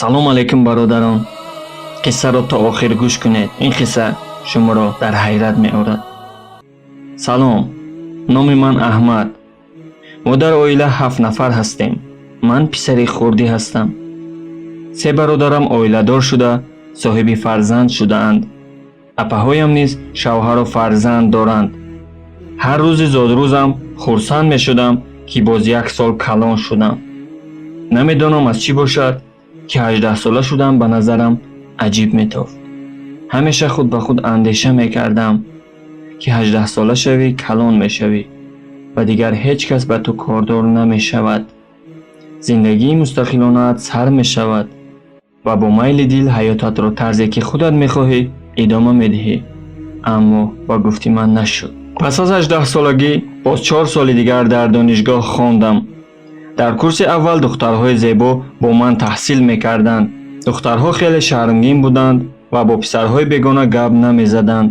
Салом алейкум, бародарон! Қиссаро то охир гӯш кунед. Ин қисса шуморо дар ҳайрат меорад. Салом, номи ман Аҳмад. Мо дар оила ҳафт нафар ҳастем. Ман писари хурдӣ ҳастам. Се бародарам оиладор шуда, соҳиби фарзанд шудаанд. Апаҳоям низ шавҳару фарзанд доранд. Ҳар рӯзи зодрӯзам хурсанд мешудам, ки боз як сол калон шудам. Намедонам, аз чӣ бошад, ки 18-сола шудан ба назарам аҷиб метофт. Ҳамеша худ ба худ андеша мекардам, ки 18-сола шавӣ, калон мешавӣ ва дигар ҳеҷ кас ба ту кордор намешавад, зиндагии мустақилонаат сар мешавад ва бо майли дил ҳаётатро тарзе, ки худат мехоҳӣ, идома медиҳӣ. Аммо ба гуфти ман нашуд. Пас аз 18-солагӣ боз 4 соли дигар дар донишгоҳ хондам. Дар курси аввал духтарҳои зебо бо ман таҳсил мекарданд. Духтарҳо хеле шармгин буданд ва бо писарҳои бегона гап намезаданд.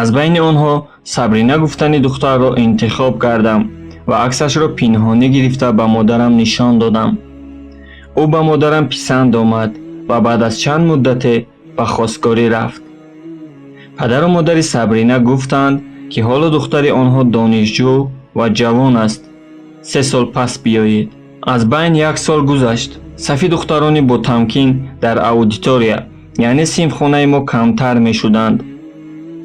Аз байни онҳо Сабрина гуфтани духтарро интихоб кардам ва аксашро пинҳонӣ гирифта, ба модарам нишон додам. Ӯ ба модарам писанд омад ва баъд аз чанд муддате ба хостгорӣ рафт. Падару модари Сабрина гуфтанд, ки ҳоло духтари онҳо донишҷӯ ва ҷавон аст, 3 сол пас биёед. Аз байн як сол гузашт. Сафи духтарони ботамкин дар аудитория, яъне синфхонаи мо, камтар мешуданд.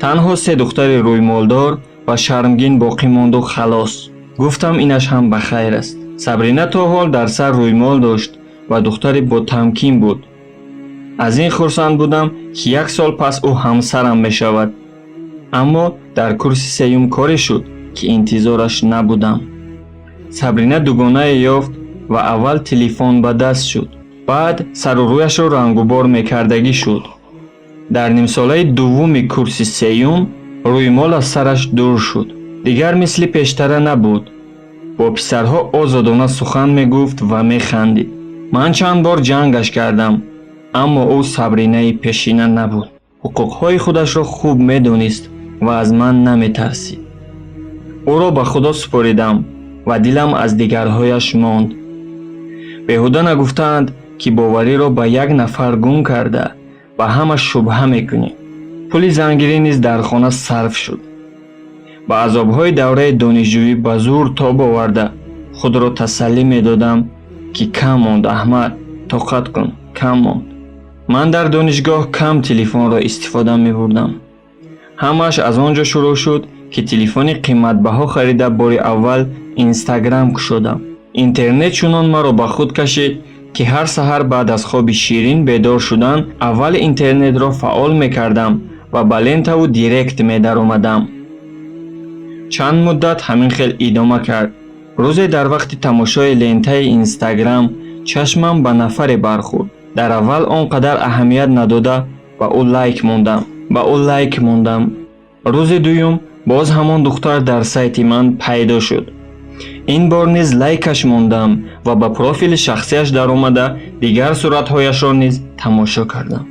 Танҳо се духтари рӯймолдор ва шармгин боқӣ монду халос. Гуфтам, инаш ҳам ба хайр аст. Сабрина то ҳол дар сар рӯймол дошт ва духтари ботамкин буд. Аз ин хурсанд будам, ки як сол пас ӯ ҳамсарам мешавад. Аммо дар курси сеюм коре шуд, ки интизораш набудам. Сабрина дугонае ёфт ва аввал телефон ба даст шуд, баъд сару рӯяшро рангубор мекардагӣ шуд. Дар нимсолаи дуввуми курси сеюм рӯймол аз сараш дур шуд. Дигар мисли пештара набуд. Бо писарҳо озодона сухан мегуфт ва механдид. Ман чанд бор ҷангаш кардам, аммо ӯ Сабринаи пешина набуд. Ҳуқуқҳои худашро хуб медонист ва аз ман наметарсид. Ӯро ба Худо супоридам ва дилам аз дигарҳояш монд. Беҳуда нагуфтаанд, ки бовариро ба як нафар гум карда, ба ҳама шубҳа мекунӣ. Пули зангирӣ низ дар хона сарф шуд. Ба азобҳои давраи донишҷӯӣ ба зӯр тоб оварда, худро тасаллӣ медодам, ки кам монд, Аҳмад, тоқат кун, кам монд. Ман дар донишгоҳ кам телефонро истифода мебурдам. Ҳамааш аз он ҷо шурӯъ шуд, ки телефони қиматбаҳо харида, бори аввал Инстаграм кушодам. Интернет чунон маро ба худ кашид, ки ҳар саҳар баъд аз хоби ширин бедор шудан аввал интернетро фаъол мекардам ва ба лентаву директ медаромадам. Чанд муддат ҳамин хел идома кард. Рӯзе дар вақти тамошои лентаи Инстаграм чашмам ба нафаре бархӯрд. Дар аввал он қадар аҳамият надода, ба ӯ лайк мондам. Рӯзи дуюм боз ҳамон духтар дар сайти ман пайдо шуд. Ин бор низ лайкаш мондам ва ба профили шахсияш даромада, дигар суратҳояшро низ тамошо кардам.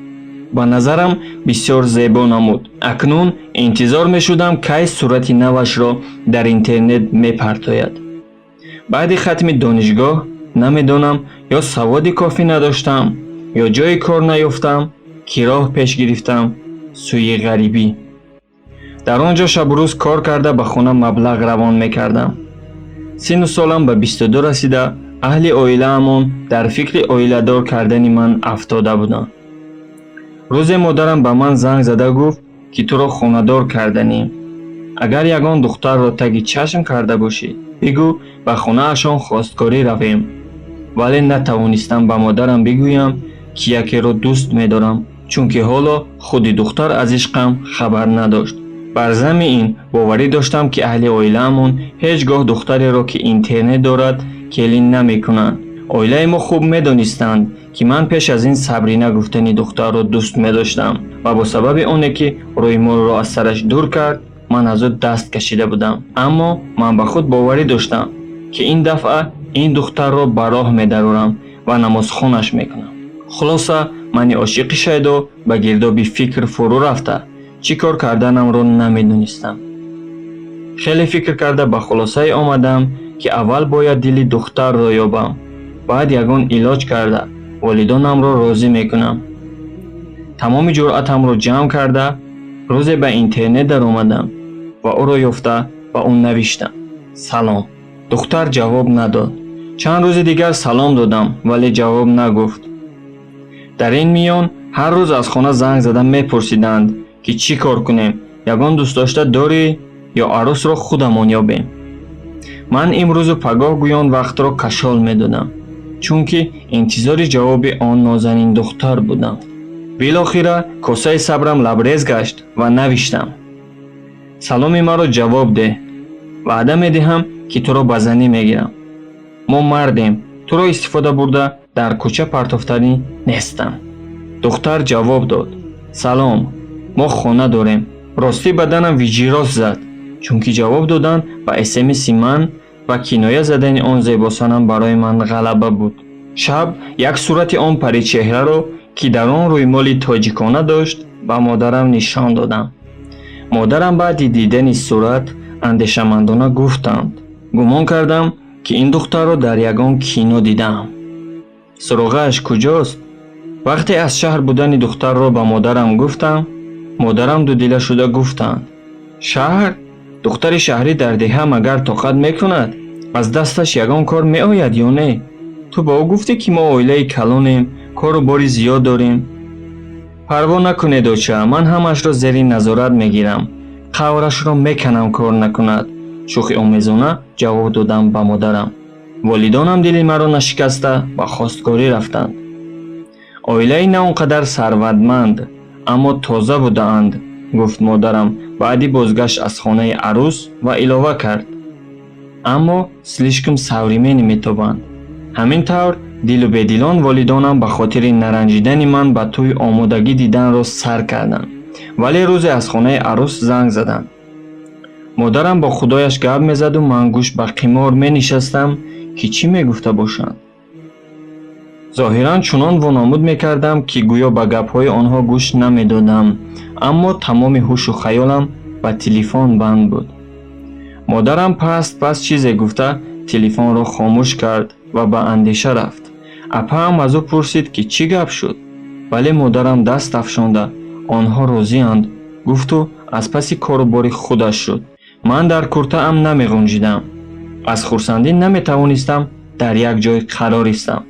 Ба назарам бисёр зебо намуд. Акнун интизор мешудам, кай сурати навашро дар интернет мепартояд. Баъди хатми донишгоҳ намедонам, ё саводи кофӣ надоштам, ё ҷойи кор наёфтам, ки роҳ пеш гирифтам сӯи ғарибӣ. Дар он ҷо шабу рӯз кор карда, ба хона маблағ равон мекардам. Синну солам ба 22 расида, аҳли оилаамон дар фикри оиладор кардани ман афтода буданд. Рӯзе модарам ба ман занг зада гуфт, ки туро хонадор карданем. Агар ягон духтарро таги чашм карда бошӣ, бигӯ, ба хонаашон хостгорӣ равем. Вале натавонистам ба модарам бигӯям, ки якеро дӯст медорам, чунки ҳоло худи духтар аз ишқам хабар надошт. Бар замми ин боварӣ доштам, ки аҳли оилаамон ҳеҷ гоҳ духтареро, ки интернет дорад, келин намекунанд. Оилаи мо хуб медонистанд, ки ман пеш аз ин Сабрина гуфтани духтарро дӯст медоштам ва бо сабаби оне, ки рӯймолро аз сараш дур кард, ман аз ӯ даст кашида будам. Аммо ман ба худ боварӣ доштам, ки ин дафъа ин духтарро ба роҳ медарорам ва намозхонаш мекунам. Хулоса, мани ошиқи шайдо ба гирдоби фикр фурӯ рафта, чӣ кор карданамро намедонистам. Хеле фикр карда, ба хулосае омадам, ки аввал бояд дили духтарро ёбам, баъд ягон илоҷ карда, Волидонамро розӣ мекунам. Тамоми ҷуръатамро ҷамъ карда, рӯзе ба интернет даромадам ва ӯро ёфта ба ӯ навиштам: «Салом». Духтар ҷавоб надод. Чанд рӯзи дигар салом додам, вале ҷавоб нагуфт. Дар ин миён ҳар рӯз аз хона занг зада мепурсиданд, ки чӣ кор кунем, ягон дӯстдошта дорӣ ё арӯсро худамон ёбем. Ман имрӯзу пагоҳ гӯён вақтро кашол медодам, чунки интизори ҷавоби он нозанин духтар будам. Билохира косаи сабрам лабрез гашт ва навиштам: «Саломи маро ҷавоб деҳ, ваъда медиҳам, ки туро ба занӣ мегирам. Мо мардем, туро истифода бурда дар кӯча партофтанӣ нестам». Духтар ҷавоб дод: «Салом, мо хона дорем». Ростӣ, баданам виҷирос зад, чунки ҷавоб додан ба смси ман ва киноя задани он зебосанам барои ман ғалаба буд. Шаб як сурати он паричеҳраро, ки дар он рӯймоли тоҷикона дошт, ба модарам нишон додам. Модарам баъди дидани сурат андешамандона гуфтанд: «Гумон кардам, ки ин духтарро дар ягон кино дидаам. Суроғааш куҷост?» Вақте аз шаҳр будани духтарро ба модарам гуфтам, модарам дудила шуда гуфтанд: «Шаҳр? Духтари шаҳрӣ дар деҳа магар тоқат мекунад? Аз дасташ ягон кор меояд ё не? Ту ба ӯ гуфтӣ, ки мо оилаи калонем, кору бори зиёд дорем?» «Парво накунед, оча, ман ҳамаашро зери назорат мегирам, қаврашро меканам, кор накунад», шӯхиомезона ҷавоб додам ба модарам. Волидонам дили маро нашикаста ба хостгорӣ рафтанд. Оилаи на он қадар сарватманд, аммо тоза будаанд, гуфт модарам баъди бозгашт аз хонаи арӯс ва илова кард: «Аммо слишком современный метобанд». Ҳамин тавр, дилу бедилон волидонам ба хотири наранҷидани ман ба тӯй омодагӣ диданро сар карданд. Вале рӯзе аз хонаи арӯс занг заданд. Модарам бо худояш гап мезаду ман гӯш ба қимор менишастам, ки чӣ мегуфта бошанд. Зоҳиран чунон вонамуд мекардам, ки гӯё ба гапҳои онҳо гӯш намедодам, аммо тамоми ҳушу хаёлам ба телефон банд буд. Модарам паст паст чизе гуфта, телефонро хомӯш кард ва ба андеша рафт. Апаам аз ӯ пурсид, ки чӣ гап шуд, вале модарам даст афшонда, «Онҳо розианд», гуфту аз паси кору бори худаш шуд. Ман дар куртаам намеғунҷидам. Аз хурсандӣ наметавонистам дар як ҷой қарор истам.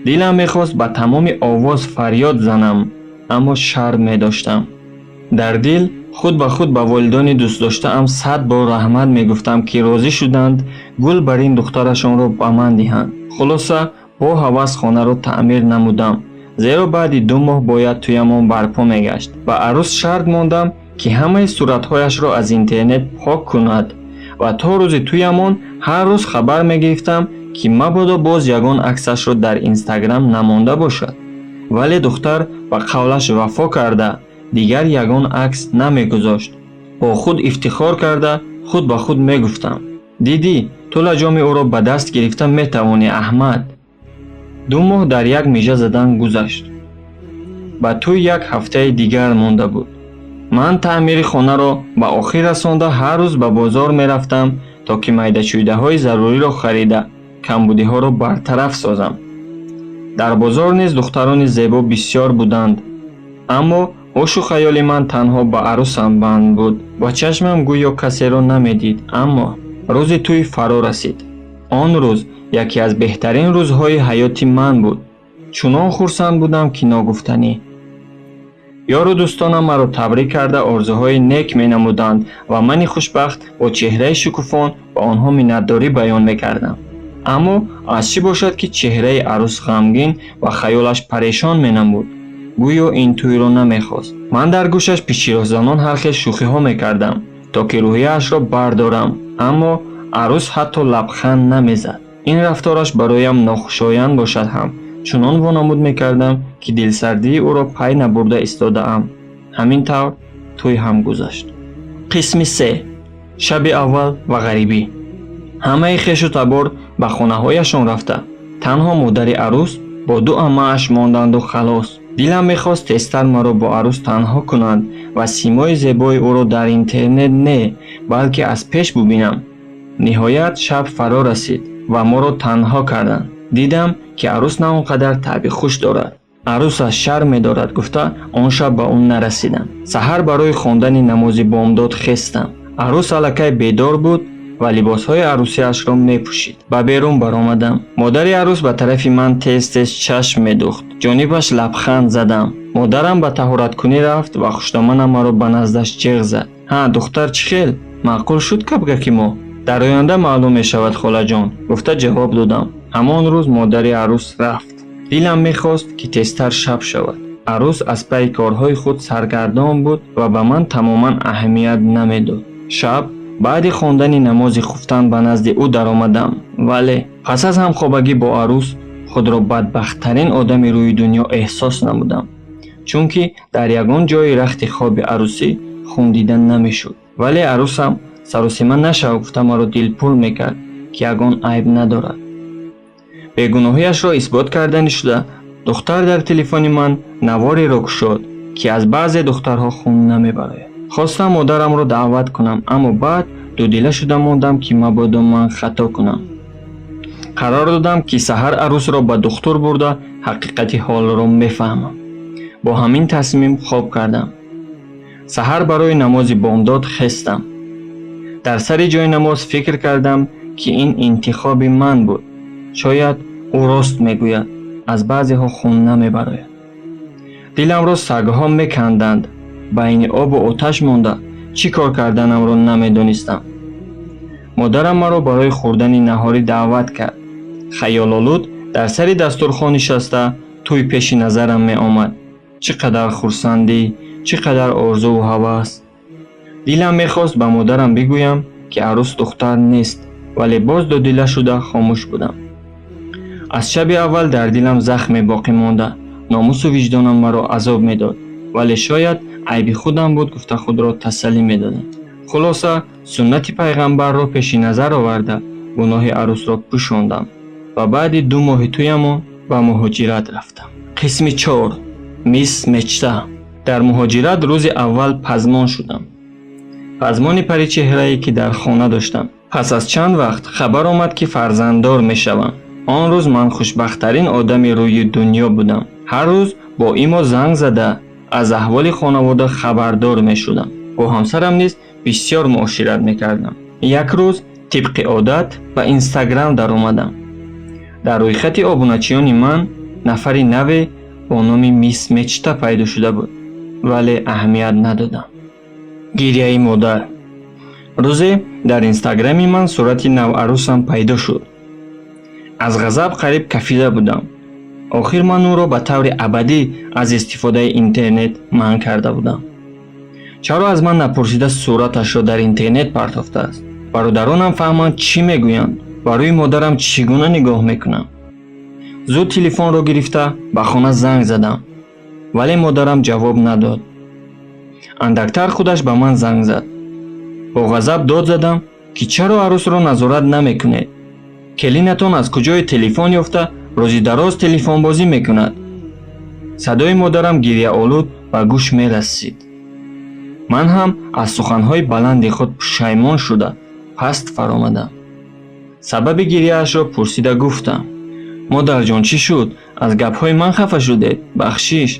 Дилам мехост ба тамоми овоз фарёд занам, аммо шарм медоштам. Дар дил худ ба худ ба волидони дӯстдоштаам 100 бор раҳмат мегуфтам, ки розӣ шуданд гул бар ин духтарашонро ба ман диҳанд. Хулоса, бо ҳавас хонаро таъмир намудам, зеро баъди 2 моҳ бояд тӯямон барпо мегашт. Ба арӯс шарт мондам, ки ҳамаи суратҳояшро аз интернет пок кунад, ва то рӯзи тӯямон ҳар рӯз хабар мегирифтам, ки мабодо боз ягон аксашро дар Инстаграм намонда бошад. Вале духтар ба қавлаш вафо карда, дигар ягон акс намегузошт. Бо худ ифтихор карда, худ ба худ мегуфтам: «Дидӣ, ту лаҷоми ӯро ба даст гирифта метавонӣ, Аҳмад». 2 моҳ дар як мижа задан гузашт. Ба тӯй як ҳафтаи дигар монда буд. Ман таъмири хонаро ба охир расонда, ҳар рӯз ба бозор мерафтам, то ки майдачӯйдаҳои заруриро харида, камбудиҳоро бартараф созам. Дар бозор низ духтарони зебо бисёр буданд, аммо ҳушу хаёли ман танҳо ба арӯсам банд буд ва чашмам гӯё касеро намедид. Аммо рӯзи тӯй фаро расид. Он рӯз яке аз беҳтарин рӯзҳои ҳаёти ман буд. Чунон хурсанд будам, ки ногуфтанӣ. Ёру дӯстонам маро табрик карда, орзуҳои нек менамуданд ва мани хушбахт бо чеҳраи шукуфон ба онҳо миннатдорӣ баён мекардам. Аммо аз чӣ бошад, ки чеҳраи арӯс ғамгин ва хаёлаш парешон менамуд, гӯё ин тӯйро намехост. Ман дар гӯшаш пичиросзанон ҳар хел шӯхиҳо мекардам, то ки рӯҳияашро бардорам, аммо арӯс ҳатто лабханд намезад. Ин рафтораш бароям нохушоянд бошад ҳам, чунон вонамуд мекардам, ки дилсардии ӯро пай набурда истодаам. Ҳамин тавр тӯй ҳам гузашт. Қисми се: шаби аввал ва ғарибӣ. Ҳамаи хешу табор ба хонаҳояшон рафта, танҳо модари арӯс бо ду аммааш монданду халос. Дилам мехост тезтар маро бо арӯс танҳо кунанд ва симои зебои ӯро дар интернет не, балки аз пеш бубинам. Ниҳоят шаб фаро расид ва моро танҳо карданд. Дидам, ки арӯс на он қадар таъби хуш дорад. Арӯс аз шарм медорад гуфта, он шаб ба ӯ нарасидам. Саҳар барои хондани намози бомдод хестам. Арӯс аллакай бедор буд ва либосҳои арӯсиашро мепӯшид. Ба берун баромадам. Модари арӯс ба тарафи ман тез-тез чашм медӯхт. Ҷонибаш лабханд задам. Модарам ба таҳораткунӣ рафт ва хушдоманам маро ба наздаш ҷеғ зад. Ҳа, духтар чӣ хел? Маъқул шуд капгаки мо? Дар оянда маълум мешавад, холаҷон, гуфта ҷавоб додам. Ҳамон рӯз модари арӯс рафт. Дилам мехост, ки тезтар шаб шавад. Арӯс аз пайи корҳои худ саргардон буд ва ба ман тамоман аҳамият намедод. Шаб баъди хондани намози хуфтан ба назди ӯ даромадам, вале пас аз ҳамхобагӣ бо арӯс худро бадбахттарин одами рӯи дунё эҳсос намудам, чунки дар ягон ҷои рахти хоби арӯсӣ хун дида намешуд. Вале арӯсам саросима нашав гуфта маро дилпур мекард, ки ягон айб надорад. Бегуноҳиашро исбот карданӣ шуда, духтар дар телефони ман навореро кушод, ки аз баъзе духтарҳо хун намебарояд. Хостам модарамро даъват кунам, аммо баъд дудила шуда мондам, ки мабодо ман хато кунам. Қарор додам, ки саҳар арӯсро ба духтур бурда ҳақиқати ҳолро мефаҳмам. Бо ҳамин тасмим хоб кардам. Саҳар барои намози бомдод хестам. Дар сари ҷои намоз фикр кардам, ки ин интихоби ман буд. Шояд ӯ рост мегӯяд, аз баъзеҳо хун намебарояд. Диламро сагҳо меканданд. Байни обу оташ монда, чӣ кор карданамро намедонистам. Модарам маро барои хӯрдани наҳорӣ даъват кард. Хаёлолуд дар сари дастурхон нишаста тӯй пеши назарам меомад. Чӣ қадар хурсандӣ, чӣ қадар орзуву ҳавас. Дилам мехост ба модарам бигӯям, ки арӯс духтар нест, вале боз дудила шуда хомӯш будам. Аз шаби аввал дар дилам захме боқӣ монда, номусу виҷдонам маро азоб медод, вале шояд айби худам буд гуфта худро тасаллӣ медодам. Хулоса, суннати пайғамбарро пеши назар оварда, гуноҳи арӯсро пӯшондам ва баъди 2 моҳи тӯямон ба муҳоҷират рафтам. Қисми 4. Мисс Мечта. Дар муҳоҷират рӯзи аввал пазмон шудам. Пазмони паричеҳрае, ки дар хона доштам. Пас аз чанд вақт хабар омад, ки фарзанддор мешавам. Он рӯз ман хушбахттарин одами рӯи дунё будам. Ҳар рӯз бо имо занг зада аз аҳволи хонавода хабардор мешудам. Бо ҳамсарам низ бисёр муошират мекардам. Як рӯз тибқи одат ба Инстаграм даромадам. Дар рӯйхати обуначиёни ман нафари наве бо номи Мисс Мечта пайдо шуда буд, вале аҳамият надодам. Гиряи модар. Рӯзе дар Инстаграми ман сурати наварӯсам пайдо шуд. Аз ғазаб қариб кафида будам. Охир ман ӯро ба таври абадӣ аз истифодаи интернет манъ карда будам. Чаро аз ман напурсида сураташро дар интернет партофтааст? Бародаронам фаҳманд чӣ мегӯянд? Ба рӯи модарам чӣ гуна нигоҳ мекунам? Зуд телефонро гирифта ба хона занг задам, вале модарам ҷавоб надод. Андактар худаш ба ман занг зад. Бо ғазаб дод задам, ки чаро арӯсро назорат намекунед? Келинатон аз куҷои телефон ёфта рӯзи дароз телефонбозӣ мекунад? Садои модарам гиряолуд ба гӯш мерасид. Ман ҳам аз суханҳои баланди худ пушаймон шуда паст фаромадам. Сабаби гиряашро пурсида гуфтам: модарҷон, чӣ шуд? Аз гапҳои ман хафа шудед? Бахшиш.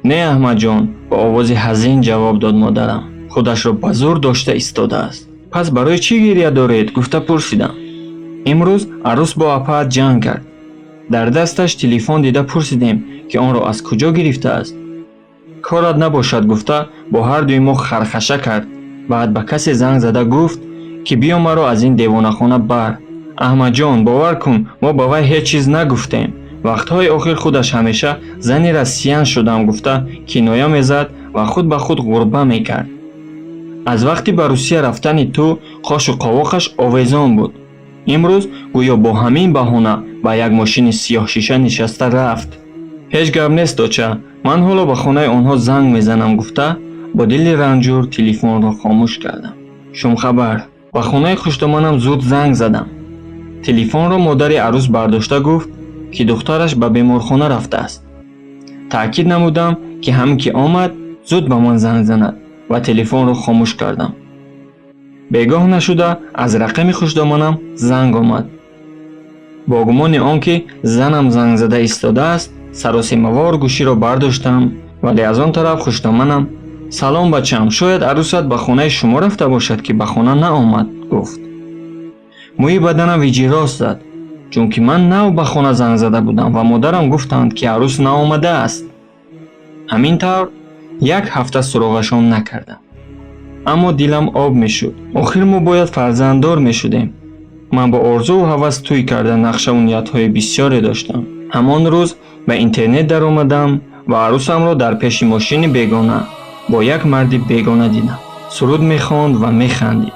Не, Аҳмадҷон, бо овози ҳазин ҷавоб дод модарам. Худашро ба зӯр дошта истодааст. Пас барои чӣ гиря доред? Гуфта пурсидам. Имрӯз арӯс бо апаат ҷанг кард. Дар дасташ телефон дида пурсидем, ки онро аз куҷо гирифтааст. Корат набошад гуфта бо ҳардуи мо хархаша кард. Баъд ба касе занг зада гуфт, ки биё маро аз ин девонахона бар. Аҳмадҷон, бовар кун, мо ба вай ҳеҷ чиз нагуфтем. Вақтҳои охир худаш ҳамеша зани россиян шудам гуфта киноя мезад ва худ ба худ ғурба мекард. Аз вақти ба Русия рафтани ту қошу қовоқаш овезон буд. Имрӯз гӯё бо ҳамин баҳона ба як мошини сиёҳшиша нишаста рафт. Ҳеҷ гап нест, доча, ман ҳоло ба хонаи онҳо занг мезанам гуфта бо дили ранҷур телефонро хомӯш кардам. Шумхабар. Ба хонаи хушдоманам зуд занг задам. Телефонро модари арӯс бардошта гуфт, ки духтараш ба беморхона рафтааст. Таъкид намудам, ки ҳам ки омад зуд ба ман занг занад ва телефонро хомӯш кардам. Бегоҳ нашуда аз рақами хушдоманам занг омад. Бо гумони он ки занам занг зада истодааст, саросемавор гӯширо бардоштам, вале аз он тараф хушдоманам: «Салом, бачам, шояд арӯсат ба хонаи шумо рафта бошад, ки ба хона наомад», гуфт. Мӯи баданам виҷирост зад, чунки ман нав ба хона занг зада будам ва модарам гуфтанд, ки арӯс наомадааст. Ҳамин тавр як ҳафта суроғашон накардам, аммо дилам об мешуд. Охир мо бояд фарзанддор мешудем. Ман бо орзуву ҳавас тӯй карда нақшаву ниятҳои бисёре доштам. Ҳамон рӯз ба интернет даромадам ва арӯсамро дар пеши мошини бегона бо як марди бегона дидам. Суруд мехонд ва механдид.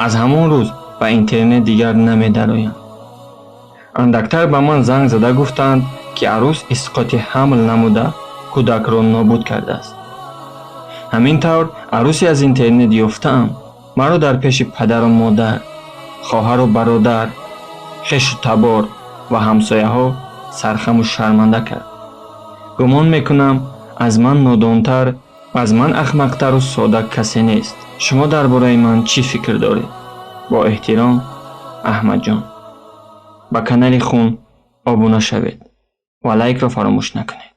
Аз ҳамон рӯз ба интернет дигар намедароям. Андактар ба ман занг зада гуфтанд, ки арӯс исқоти ҳамл намуда, кӯдакро нобуд кардааст. Ҳамин тавр арӯсе аз интернет ёфтаам маро дар пеши падару модар, хоҳару бародар, хешу табор ва ҳамсояҳо сархаму шарманда кард. Гумон мекунам, аз ман нодонтар, аз ман ахмақтару сода касе нест. Шумо дар бораи ман чӣ фикр доред? Бо эҳтиром, Аҳмадҷон. Ба канали Хун обуна шавед ва лайкро фаромӯш накунед.